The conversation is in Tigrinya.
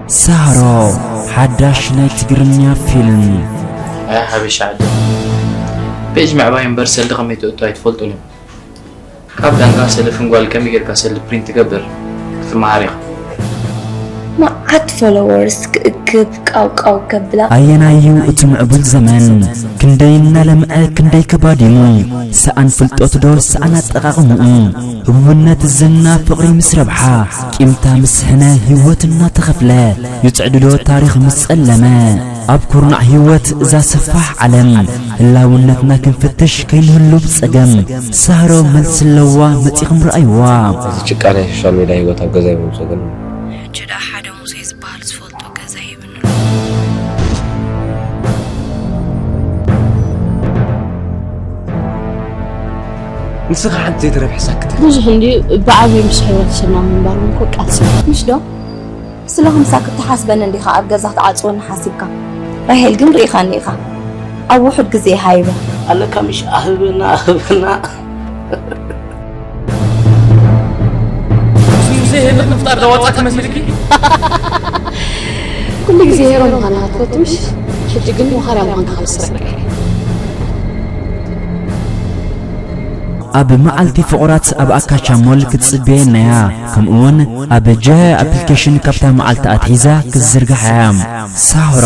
ሳህሮ ሓዳሽ ናይ ትግርኛ ፊልም። ኣያ ሓበሻ ዓዲ ፔጅ ምዕባይ እምበር ሰልዲ ከመይ ትእቱ ኣይትፈልጡን እዮም። ካብ ዳንጋ ሰልፍን ጓል ከመይ ጌርካ ሰልዲ ፕሪንት ትገብር ክትመሃር ኢኻ። መዓት ፎሎወርስ ክእክብ ቃውቃው ከብላ። ኣየናዩ እቲ ምዕቡል ዘመን? ክንደይ እናለምዐ ክንደይ ከባዲሙ፣ ሰኣን ፍልጠቱ ዶ ሰኣን ኣጠቓቕምኡ? ህቡብነት ዝና ፍቕሪ ምስ ረብሓ፣ ቂምታ ምስ ሕነ ህይወት እናተኸፍለ፣ ይጽዕድዶ ታሪኽ ምስ ጸለመ? ኣብ ኩርናዕ ህይወት እዛ ሰፋሕ ዓለም፣ ህላውነትና ክንፍትሽ ከይንህሉ ብጸገም፣ ሳህሮ መልሲ ኣለዋ መጺኹም ረኣይዋ። እዚ ጭቃ ናይ ሶሻል ሜድያ ህይወት ኣብ ገዛ ይመምሶ ግን ሕጂ ደኣ ሓደ ሙሴ ዝበሃል ዝፈልጦ ገዛ ሂብኒ። ንስኻ ሓንቲ ዘይተረፍ ሕሳክት ብዙሕ እንዲ ብዓብዩ ምስ ሕብረተሰብና ምንባር እውን እኮ ቃልሲ እዩ። ምሽ ዶ? ስለኹም ሳክት ትሓስበኒ እንዲኻ ኣብ ገዛ ትዓጽወኒ ሓሲብካ። ራሄል ግን ርኢኻኒ ኢኻ። ኣብ ውሑድ ግዜ ሃይበ። ኣለካ ምሽ ኣህብና ኣህብና ሙሴ ሄኖክ ምፍጣር ዘዋጣ ትመስልኪ? ኩሉ ግዜ ሄሮ ምዃንካ ትፈቱ ምሽ? ሕጂ ግን ወኻርያ ምዃንካ ክብስረካ እየ። ኣብ መዓልቲ ፍቑራት ኣብ ኣካቻ ሞል ክትጽበየና እያ። ከምኡውን ኣብ ጀሀ ኣፕሊኬሽን ካብታ መዓልቲ ኣትሒዛ ክትዝርጋሕ እያ። ሳህሮ።